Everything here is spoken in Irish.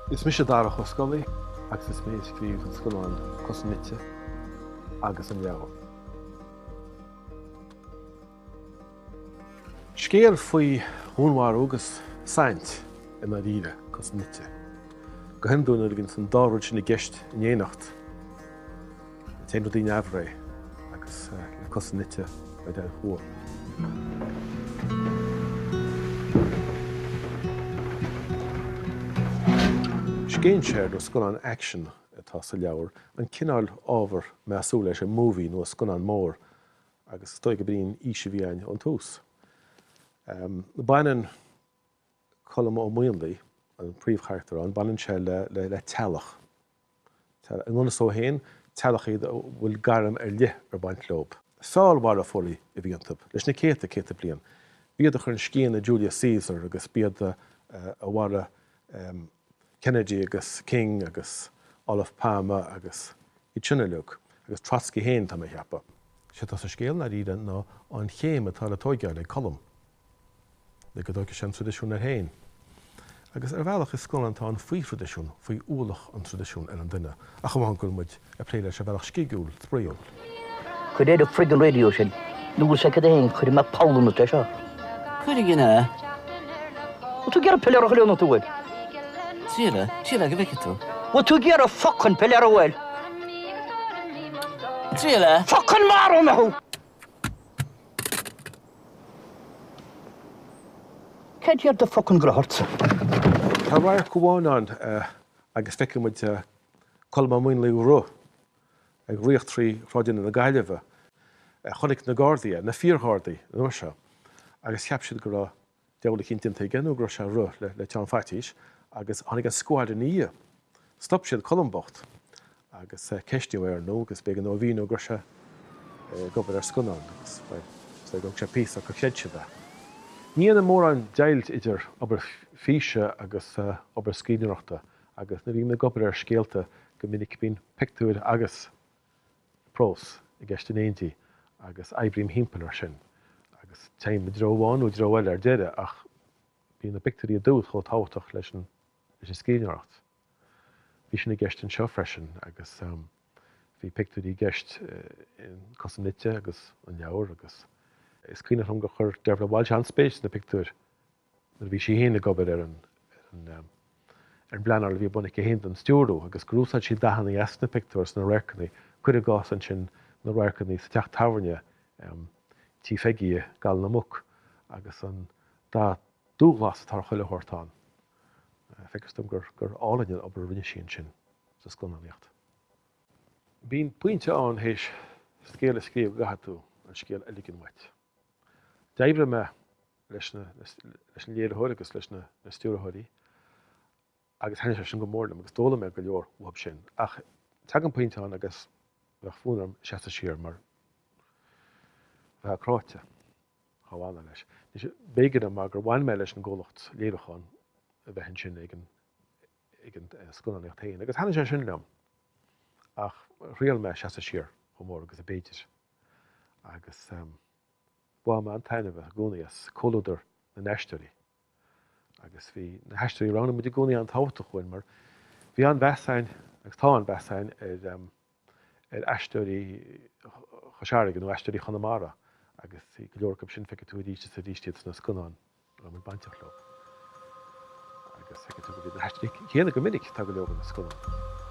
Is mise Darach Ó Scolaí agus is mé a scríobh an scannán Cosa Nite agus an leabhar. Scéal faoi dhúnmharú agus saint i ndáiríre, Cosa Nite. Go hiondúil nuair a bhíonn an dá rud sin i gceist in éineacht, Téann rudaí neamhréidh agus le cosa nite beidh ar chumha. Scéinséir nó scannán aicsin atá sa leabhar, an cineál ábhar a mbeifeá ag súil leis i movie nó i scannán mór agus is dóigh gurb in í an fhís a bhí againn ón tús. Baineann Colm Ó Maonlaí, an príomhcharachtar ann, baineann sé le teaghlach. I ngan fhios dó féin, teaghlach iad a bhfuil gairm ar leith ar baint leo. Feallmharfóirí a bhí iontu, leis na céadta, céadta bliain. B'iad a chuir an scian i Julius Caesar agus b'iad a mharaigh Kennedy agus King agus Olof Palme agus iad sin uilig, agus Trotsky féin, tá mé a cheapadh. Sé atá sa scéal, i ndáiríre, ná an chéim atá le tóigeáil ag Colm. le go dtógfaidh sé an traidisiún air féin. Agus ar bhealach is scannán atá ann faoi thraidisiún, faoi ualach an traidisiúin ar an duine, ach amháin go bhfuil muid ag plé leis ar bhealach scigiúil, spraíúil. Cuir ar an friggin radio sin, nó bhfuil sé agat féin, cuirfidh mé poll ionat é seo. Cuir ag an é. Bhfuil tú ag iarraidh piléar a chur ionat, an bhfuil? Triail é, triail é go bhfeicfidh tú. Bhfuil tú ag iarraidh focain piléar a bhfuil? Triail é. Focain marú mé thú! Cad é do focain gruth ortsa? Tá radharc amháin ann agus feiceann muid Colm Ó Maonlaí ag rith, ag ritheacht trí shráideanna na Gaillimhe. Chonaic na Gardaí é, na fíorghardaí, an uair seo, agus cheap siad go raibh diabhal eicínt déanta aige nó go raibh sé ag rith le teann faitís agus tháinig an scuad ina dhiaidh. Stop siad Colm bocht agus ceistíodh é ar ndóigh agus b'éigean dó a mhíniú go raibh sé ag obair ar scannán agus, bhuel, is dóigh gur thug sé píosa ach gur chreid siad é. Ní dhéanaim mórán deighilt idir obair físe agus obair scríbhneoireachta agus nuair a bhím ag obair ar scéalta go minic bíonn pictiúir agus prós i gceist in éindí agus oibrím thimpeall air sin agus téim i dtreo amháin nó i dtreo eile ar deireadh ach bíonn na pictiúirí i dtús chomh tábhachtach leis an leis an scríbhneoireacht. Bhí sin i gceist anseo freisin agus bhí pictiúirí i gceist in Cosa Nite agus an leabhar agus is cuimhneach liom gur chuir Deirbhile Walsh an-spéis sna pictiúir nuair a bhí sí féin ag obair ar an ar an bpleanáil a bhí ar bun aici féin don stiúrú agus gur úsáid sí dathanna as na pictiúir sna radharcanna, cuir i gcás ansin na radharcanna sa teach tábhairne Tí Pheigí i gCaladh na Muc agus an dath dúghlas atá ar chuile shórt ann. Feictear dom gur gur álainn an obair a rinne sí ansin sa scannánaíocht. Bíonn pointe ann théis scéal a scríobh go gcaithfidh tú an scéal a ligean uait. D'oibrigh mé leis leis an léiritheoir agus leis na stiúrthóirí agus thaitnigh sé sin go mór liom agus d'fhoghlaim mé go leor uathu sin. Ach tagann pointe ann agus bheadh fonn orm seasamh siar mar bheifeá cráite chomh fada leis. B'éigean dom mar gur bhain mé leis an gcomhlacht léiriúcháin a bheith ansin ag an ag an scannánaíocht féin agus thaitnigh sé sin liom ach thriail mé seasamh siar chomh mór agus a b'fhéidir agus bhain mé an-taitneamh i gcónaí as comhluadar na n-aisteoirí agus bhí na haisteoirí a roghnaigh muid i gcónaí an-tábhachtach dhúinn mar bhí an-mheas againn agus tá an-mheas againn ar ar aisteoirí Chois Fharraige nó aisteoirí Chonamara agus go leor acu sin feicfidh tú arís is arís iad sna scannáin a raibh muid bainteach leo. Agus feicfidh tú go mbíonn na haisteoirí céanna go minic, tá go leor de na scannáin.